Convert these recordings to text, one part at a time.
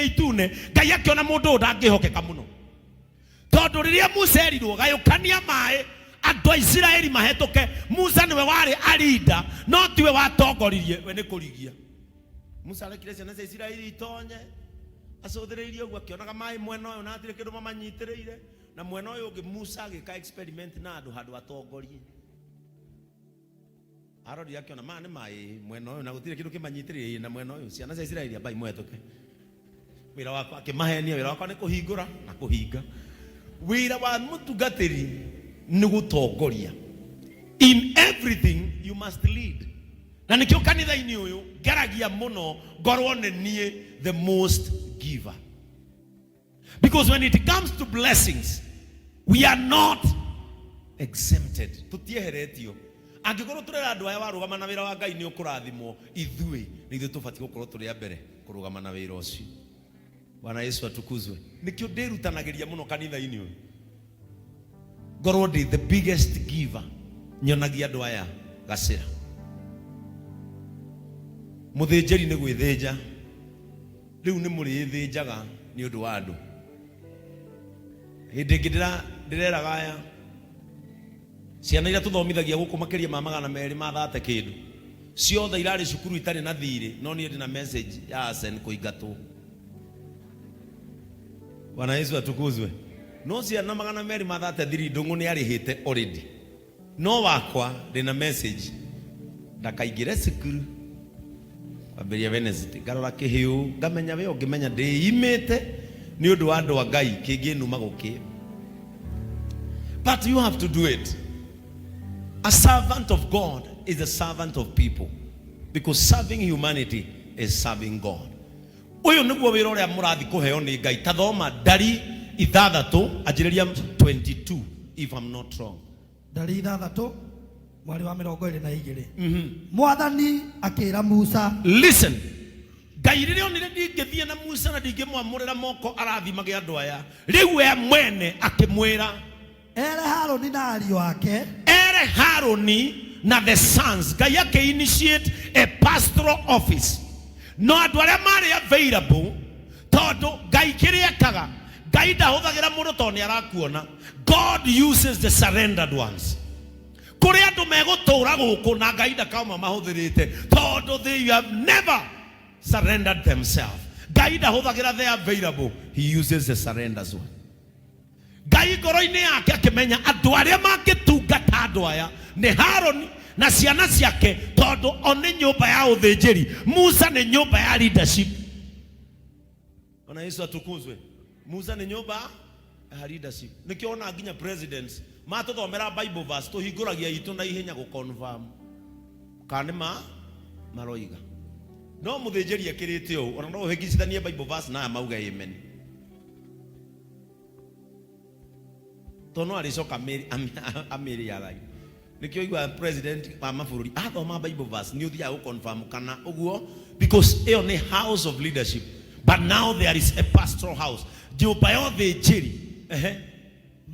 Itune. Ngai akĩona mũndũ ũyũ ndangĩhokeka mũno, tondũ rĩrĩa Musa erirwo gayũkania maĩ andũ a Isiraeli mahĩtũke, Musa nĩwe warĩ arinda, no tiwe watongoririe, we nĩ kũrigia. Musa arekire ciana cia Isiraeli itonye acũthĩrĩirie ũguo, akĩonaga maĩ mwena ũyũ na hatirĩ kĩndũ mamanyitĩrĩire, na mwena ũyũ ũngĩ Musa agĩka experiment na andũ handũ atongorie. Arorire akĩona maya nĩ maĩ mwena ũyũ na gũtirĩ kĩndũ kĩmanyitĩrĩire, na mwena ũyũ ciana cia Isiraeli ambai mũhetũke. Wĩra wakwa, akĩmahenia, wĩra wakwa nĩ kũhingũra na kũhinga. Wĩra wa mũtungatĩri nĩ gũtongoria. In everything you must lead. Na nĩkĩo kanitha-inĩ ũyũ ngeragia mũno ngorwo nĩ niĩ the most giver, because when it comes to blessings we are not exempted. Tutieheretio. Angĩkorwo tũrera andũ aya warũgama na wĩra wa Ngai nĩ ũkũrathimwo, ithuĩ nĩ ithuĩ tũbatiĩ gũkorwo tũrĩ a mbere kũrũgama na wĩra ũcio. Bwana Yesu atukuzwe. Nĩkĩo ndĩrutanagĩria mũno kanitha-inĩ ũyũ ngorwo ndĩ the biggest giver, nyonagia andũ aya gacĩra. Mũthĩnjĩri nĩ gwĩthĩnja. Rĩu nĩ mũrĩĩthĩnjaga nĩ ũndũ wa andũ. Hĩndĩ ĩngĩ ndĩreraga aya ciana iria tũthomithagia gũkũ makĩria ma 200 ma thate kĩndũ, ciothe irarĩ cukuru itarĩ na thirĩ, no niĩ ndĩ na message ya Asen kũingatwo. Bwana Yesu atukuzwe. No ciana 200 ma thate thiri ndũng'ũ nĩ arĩhĩte already, no wakwa ndĩ na message ndakaingĩre cukuru kwambĩrĩria Wednesday. Ngarora kĩhĩũ ngamenya we ũngĩmenya ndĩimĩte nĩ ũndũ wa andũ a Ngai kĩngĩnuma gũkĩ, but you have to do it. A servant of God is a servant of people, because serving humanity is serving God. Ũyũ nĩguo wĩra ũrĩa mũrathi kũheo nĩ Ngai. Ta thoma Ndari 6 anjĩrĩria 22, if I'm not wrong. Ndari 6 mweri wa 22. Mwathani akĩra Musa. Listen, Ngai rĩrĩa onire ndingĩthiĩ na Musa na ndingĩmwamũrĩra moko arathimage andũ aya, rĩu we mwene akĩmwĩra ere Harũni na ariũ ake, ere Haruni na the sons. Ngai akĩ initiate a pastoral office, no andũ arĩa marĩ available, tondũ Ngai kĩrĩa ekaga, Ngai ndahũthagĩra mũndũ tondũ nĩ arakuona. God uses the surrendered ones. Kũrĩ andũ megũtũũra gũkũ na Ngai ndakauma mahũthĩrĩte tondũ they have never surrendered themselves. Ngai ndahũthagĩra the available, he uses the surrenders one. Ngai ngoro-inĩ yake akĩmenya andũ arĩa mangĩtungata andũ aya nĩ Haroni na ciana ciake, tondũ o nĩ nyũmba ya ũthĩnjĩri, Musa nĩ nyũmba ya leadership. Bwana Yesu atukuzwe. Musa nĩ nyũmba ya leadership. Nĩkĩo ona nginya presidents matũthomera Bible verse tũhingũragia itũ na ihenya gũ confirm kana nĩ ma maroiga. No mũthĩnjĩri ekĩrĩte ũũ, ona no ũhĩngicithanie Bible verse na aya mauge amen, tondũ no arĩcoka amĩrĩarai. Nĩkĩo igua president wa mabũrũri athoma Bible verse nĩ ũthiaga gũ confirm kana ũguo, because ĩyo nĩ house of leadership, but now there is a pastoral house, nyũmba ya ũthĩnjĩri. Ehe.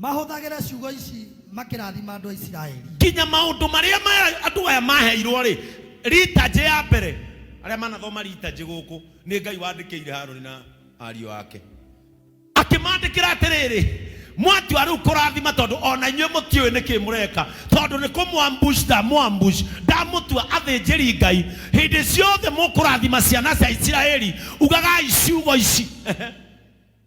Mahũthagĩre ciugo ici makĩrathima andũ a Isiraeli. Nginya maũndũ marĩa andũ aya maheirwo rĩ, liturgy ya mbere, arĩa manathoma liturgy gũkũ, nĩ Ngai wandĩkĩire Harũni na ariũ ake, akĩmandĩkĩra atĩrĩrĩ, mwatua rĩu kũrathima, tondũ ona inyuĩ mũtiũĩ nĩkĩ mũreka, tondũ nĩ kũmwambush, ndamwambush, ndamũtua athĩnjĩri Ngai, hĩndĩ ciothe mũkũrathima ciana cia Isiraeli ugagai ciugo ici.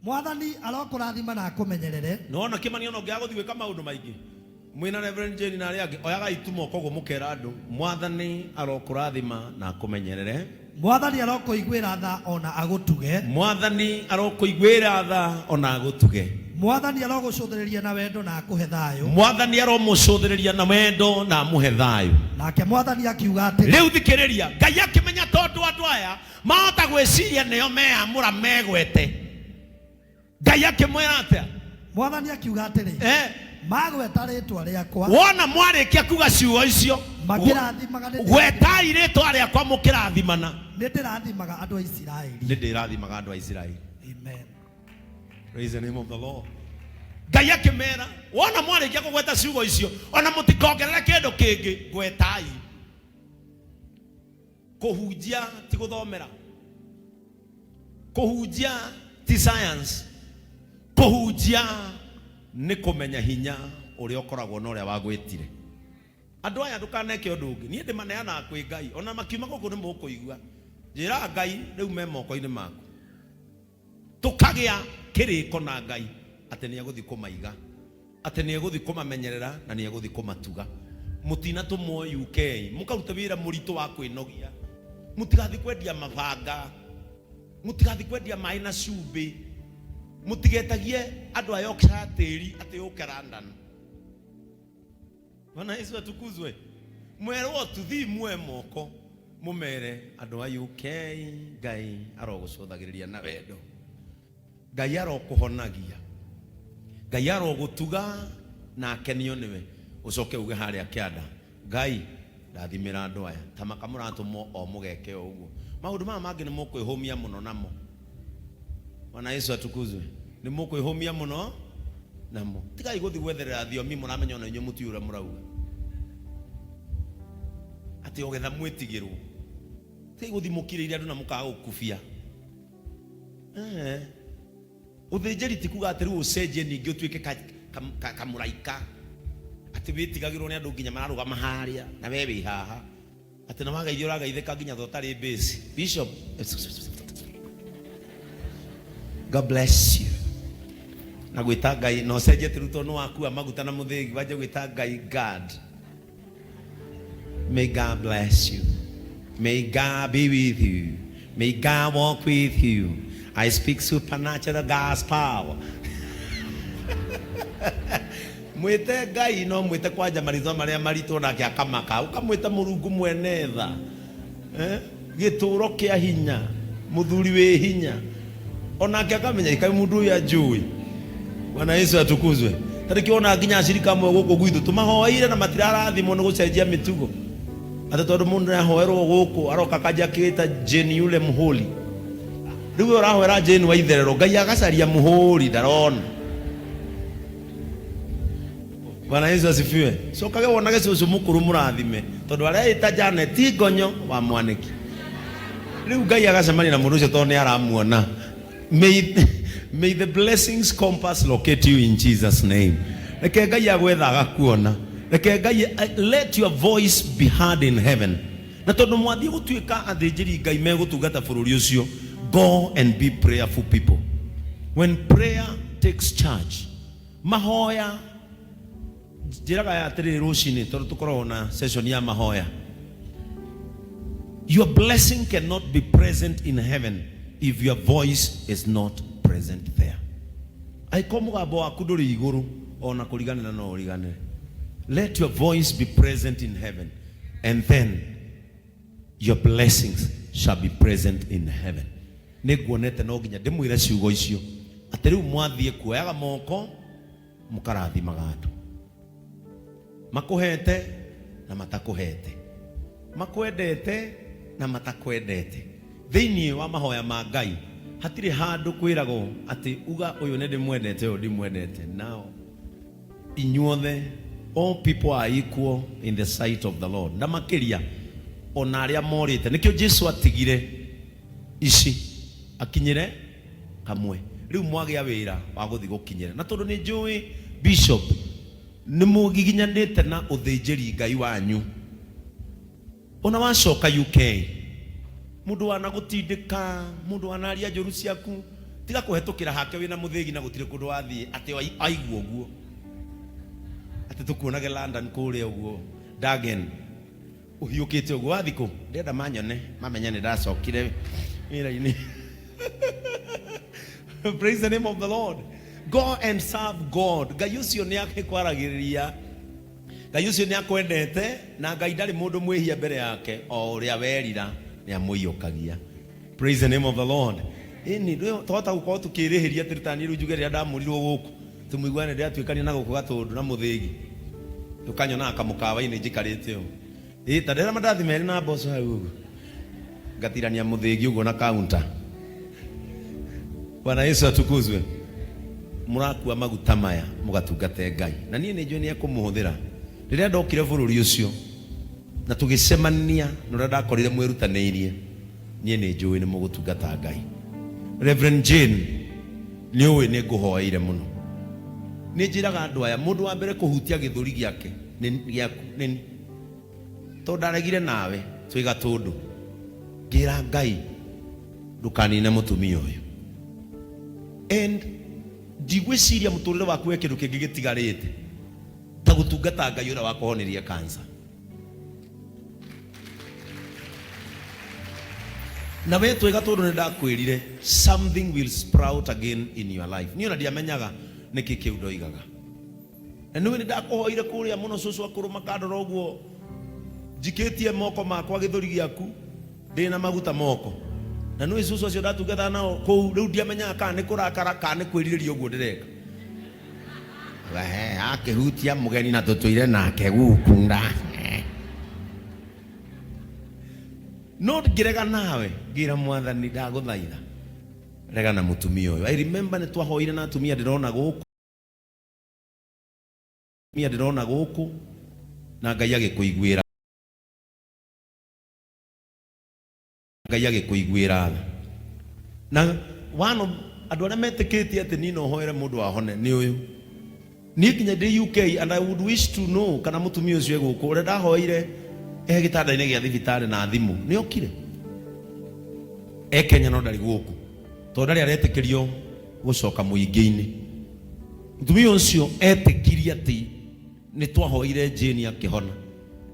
Mwathani arokũrathima na akũmenyerere. Nona kĩmani ona ũngĩaga gũthiĩ gwĩka maũndũ maingĩ mwĩna Reverend Jane na arĩa angĩ, oyagai tu moko ũguo mũkera andũ, Mwathani arokũrathima na akũmenyerere. Mwathani arokũiguĩra tha ona agũtuge. Mwathani arokũiguĩra tha ona agũtuge. Mwathani arogũcũthĩrĩria na wendo na akũhe thayũ. Mwathani aromũcũthĩrĩria na wendo na amũhe thayũ. Nake Mwathani akiuga atĩrĩ. Rĩu thikĩrĩria, Ngai akĩmenya tondũ andũ aya mahota gwĩciria nĩo meyamũra megwete, Ngai akĩmwĩra atĩa? Mwathani akiuga atĩrĩ, magweta rĩtwa rĩakwa Wona mwarĩkia kuga ciugo icio makĩrathimaga, gwetai rĩtwa rĩakwa mũkĩrathimana, nĩ ndĩrathimaga andũ a Isiraeli. Nĩ ndĩrathimaga andũ a Isiraeli. Amen. Praise the name of the Lord. Ngai akĩmera, wona mwarĩkia kũgweta ciugo icio, ona mũtikongerere kĩndũ kĩngĩ, gwetai. Kũhunjia ti gũthomera. Kũhunjia ti science. Kũhunjia nĩ kũmenya hinya ũrĩa ũkoragwo na ũrĩa wagwĩtire. Andũ aya ndũkaneke ũndũ ũngĩ. Niĩ ndĩmaneanaga kwĩ Ngai. Ona makiuma gũkũ nĩ mũkũigua. Njĩraga Ngai rĩu me moko-inĩ maku. Tũkagĩa kĩrĩko na Ngai atĩ nĩ egũthiĩ kũmaiga, atĩ nĩ egũthiĩ kũmamenyerera na nĩ egũthiĩ kũmatuga. Mũtinatũmwo UK mũkarute wĩra mũritũ wa kwĩnogia. Mũtigathiĩ kwendia mabanga, mũtigathiĩ kwendia maĩ na cumbĩ, mũtigetagie andũ a Yorkshire tĩri atĩ ũke London. Bwana Yesu atukuzwe. Mwerwo tu thii muoe moko mumere andũ a UK Ngai arogũcũthagĩrĩria na wendo. Ngai arokũhonagia. Ngai arogũtuga na akenio nĩwe. Ũcoke uge harĩa kĩanda Ngai ndathimĩra andũ aya ta maka mũratũmwo o mũgeke o ũguo. Maũndũ maya mangĩ nĩ mũkwĩhũmia mũno namo. Bwana Yesu atukuzwe. Nĩ mũkwĩhũmia mũno namo. Tigai gũthiĩ gwetherera thiomi mũramenya ona inyuĩ mũtiũĩ ũrĩa mũrauga. Atĩ o getha mwĩtigĩrwo. Tigai gũthiĩ mũkirĩire andũ na mũkaga gũkubia. Eh. Ũthĩnjĩri ti kuga atĩ rĩu ũcenjie ningĩ ũtuĩke kamũraika atĩ wĩtigagĩrwo nĩ andũ nginya mararũgama harĩa na we wĩ haha. Atĩ na wageithio ũrageithĩka nginya ta ũtarĩ base. Bishop. God bless you. Na gwĩta Ngai na ũcenjie atĩ rĩu tondũ nĩ wakua maguta na mũthĩgi wanjie gwĩta Ngai God. May God bless you. May God be with you. May God walk with you. I speak supernatural God's power. Mwĩte Ngai no mwĩte kwanja marĩtwa marĩa maritũ nake akamaka. Ũkamwĩta Mũrungu mwene tha. Eh? Gĩtũũro kĩa hinya, mũthuri wĩ hinya. Onake akamenya ikaĩ mũndũ ũyũ anjũĩ. Bwana Yesu atukuzwe. Tarĩkĩ ona nginya acirika amwe gũkũ gwitũ tũmahoeire na matirarathimwo nĩ gũcenjia mĩtugo. Atĩ tondũ mũndũ nĩahoerwo gũkũ aroka akanjia akĩĩta Jane yule mũhũri. Rĩu we ũrahoera Jane wa itherero Ngai agacaria mũhũri ndarona. Bwana Yesu asifiwe. Cokage wonage cũcũ mũkũrũ mũrathime tondũ areĩta Janet Ngonyo wa Mwanĩki. Rĩu Ngai agacemania na mũndũ ũcio tondũ nĩ aramuona. May the blessings compass locate you in Jesus name. Reke Ngai agwetha agakuona. Reke Ngai let your voice be heard in heaven. Na tondũ mwathiĩ gũtuĩka athĩnjĩri Ngai megũtungata bũrũri ũcio, go and be prayerful people. When prayer takes charge, mahoya njĩraga ya atĩrĩrĩ rũcinĩ tondũ tũkoragwo na session ya mahoya. Your blessing cannot be present in heaven if your voice is not present there. Angĩkorwo mũgambo waku ndũrĩ igũrũ ona kũriganĩra no ũriganĩre. Let your voice be present in heaven and then your blessings shall be present in heaven. Nĩ nguonete no nginya ndĩmwĩre ciugo icio atĩ rĩu mwathiĩ kuoyaga moko mũkarathimaga andũ makũhete na matakũhete, makwendete na matakwendete. Thĩinĩ wa mahoya ma Ngai hatirĩ handũ kwĩragwo atĩ uga ũyũ nĩ ndĩmwendete ũyũ ndimwendete. Now inyuothe all people are equal in the sight of the Lord, na makĩria ona arĩa morĩte. Nĩkĩo Jesu atigire ici akinyĩre kamwe. Rĩu mwagĩa wĩra wa gũthiĩ gũkinyĩra, na tondũ nĩ njũĩ bishop nĩ mũgiginyanĩte na ũthĩnjĩri Ngai wanyu, ona wacoka UK mũndũ wanagũtindĩka, mũndũ wanaria njũru ciaku, tiga kũhetũkĩra hake wĩna mũthĩgi na gũtirĩ kũndũ wathiĩ atĩ aigua ũguo atĩ tũkuonage London kũrĩa ũguo Dagen ũhiũkĩte ũguo wathiĩ kũ ndĩrenda manyone mamenye nĩ ndacokire wĩra-inĩ. Praise the name of the Lord. Go and serve God. Ngai ũcio nĩ akĩkwaragĩrĩria. Ngai ũcio nĩ akwendete na Ngai ndarĩ mũndũ mwĩhia mbere yake, o ũrĩa werira nĩ amũiyũkagia. Praise the name of the Lord. Ĩni twahota gũkorwo tũkĩrĩhĩria atĩrĩ ta niĩ rĩu njuge rĩrĩa ndamũrirwo gũkũ tũmũiguane ndĩratuĩkania na gũkũ gatũndũ na mũthĩgi ũkanyonaga kamũkawa-inĩ njikarĩte ũũ. Ĩ ta ndĩra mandathi merĩ na mboco hau ũguo ngatirania mũthĩgi ũguo na counter. Bwana Yesu atukuzwe. Mũrakua maguta maya mũgatungate Ngai, na niĩ nĩ njũĩ nĩ ekũmũhũthĩra. Rĩrĩa ndokire bũrũri ũcio na tũgĩcemania na ũrĩa ndakorire mwĩrutanĩirie, niĩ nĩ njũĩ nĩ mũgũtungata Ngai. Reverend Jane, nĩ ũĩ nĩ ngũhoeire mũno. Nĩ njĩraga andũ aya, mũndũ wa mbere kũhutia gĩthũri gĩake nĩ gĩaku nĩ niĩ. Tondũ ndaregire nawe twĩ gatũndũ, ngĩra Ngai ndũkanine mũtumia ũyũ. And ndigwĩciria mũtũrĩre waku he kĩndũ kĩngĩ gĩtigarĩte ta gũtungata Ngai ũrĩa wakũhonirie cancer. Na we twĩ gatũndũ nĩ ndakwĩrire something will sprout again in your life. Niĩ ona ndiamenyaga nĩkĩ kĩu ndoigaga. Na nĩũĩ nĩ ndakũhoire kũrĩa mũno cũcũ akũrũ makandora ũguo njikĩtie moko makwa gĩthũri gĩaku ndĩna maguta moko. Na nĩũĩ cũcũ acio ndatungataga nao kũu rĩu ndiamenyaga kana nĩ kũrakara kana nĩ kwĩrirĩria ũguo ndĩreka. Ehe, akĩhutia mũgeni na tũtũire nake gũkũ nda. No ngĩrega nawe ngĩra mwathani ndagũthaitha rega na mũtumia ũyũ. I remember nĩ twahoire na atumia ndĩrona gũkũ atumia ndĩrona gũkũ na Ngai agĩkũiguĩra Ngai agĩkũiguĩra tha. Na one of andũ arĩa metĩkĩtie atĩ niĩ no hoere mũndũ ahone nĩ ũyũ. Niĩ nginya ndĩ UK and I would wish to know kana mũtumia ũcio e gũkũ ũrĩa ndahoeire e gĩtanda-inĩ gĩa thibitarĩ na thimũ nĩ okire. E Kenya no ndarĩ gũkũ tondũ ndarĩ aretĩkĩrio gũcoka mũingĩ-inĩ. Mũtumia ũcio etĩkirie atĩ nĩ twahoire Jane akĩhona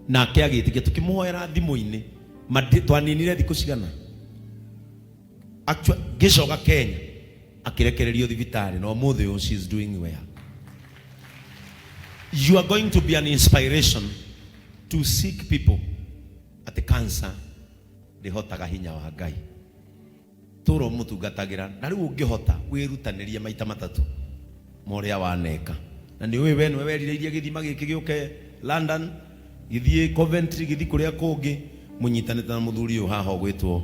nake agĩtĩkia tũkĩmũhoera thimũ-inĩ. Madi, twaninire thikũ cigana Actua- ngĩcoka Kenya akĩrekererio thibitarĩ na ũmũthĩ ũyũ she is doing well. You are going to be an inspiration to sick people atĩ cancer ndĩhotaga hinya wa Ngai. Tũra ũmũtungatagĩra na rĩu ũngĩhota wĩrutanĩrie maita matatũ ma ũrĩa waneka. Na nĩ ũĩ we nĩwe werirĩirie gĩthima gĩkĩ gĩũke London, gĩthiĩ Coventry, gĩthiĩ kũrĩa kũngĩ, mũnyitanĩte na mũthuri ũyũ haha ũgwĩtwo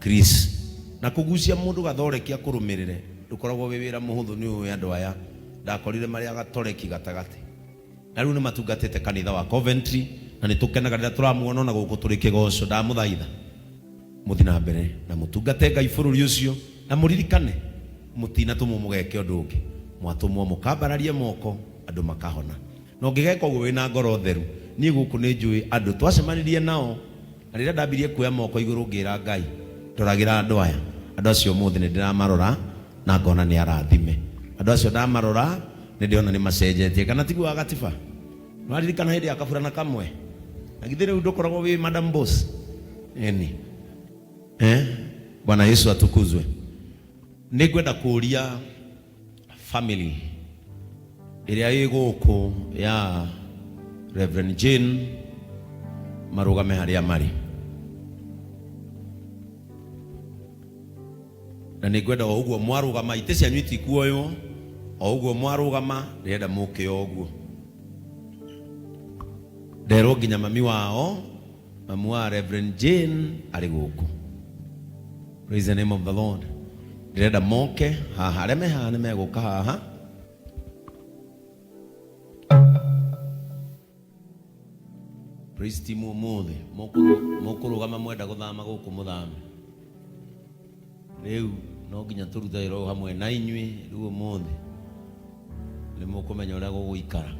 Chris. Na kũgucia mũndũ gathoreki akũrũmĩrĩre ndũkoragwo wĩ wĩra mũhũthũ. Nĩ ũĩ andũ aya ndakorire marĩ agatoreki gatagatĩ. Na rĩu nĩ matungatĩte kanitha wa Coventry na nĩ tũkenaga rĩrĩa tũramuona ona gũkũ tũrĩ kĩgoco. Ndamũthaitha mũthi na mbere na mũtungate Ngai bũrũri ũcio, na mũririkane mũtinatũmwo mũgeke ũndũ ũngĩ, mwatũmwo mũkambararie moko andũ makahona. Na ũngĩgeka ũguo wĩna ngoro theru, niĩ gũkũ nĩ njũĩ andũ twacemanirie nao, na rĩrĩa ndambirie kuoya moko igũrũ ngĩra Ngai ndoragĩra andũ aya, andũ acio ũmũthĩ nĩ ndĩramarora na ngona nĩ arathime. Andũ acio ndamarora nĩ ndĩrona nĩ macenjetie, kana tiguo Agatiba? Nĩwaririkana hĩndĩ ya kaburana kamwe? Na githĩ rĩu ndũkoragwo wĩ Madam Boss? Ĩni. Eh? Bwana Yesu atukuzwe. Nĩngwenda kũria family ĩrĩa ĩ gũkũ ya Reverend Jane marũgame harĩa marĩ. Na nĩ ngwenda o ũguo mwarũgama, itĩ cianyu itikuoywo, o ũguo mwarũgama ndĩrenda mũke o ũguo. Nderwo nginya mami wao, mamu wa Reverend Jane arĩ gũkũ. Praise the name of the Lord. Ndĩrenda moke haha, arĩa me haha nĩ megũka haha. Praise team ũmũthĩ mũkũrũgama mwenda gũthama gũkũ mũthame. Rĩu no nginya tũrute wĩra ũyũ hamwe na inyuĩ. Rĩu ũmũthĩ nĩ mũkũmenya ũrĩa gũgũikara.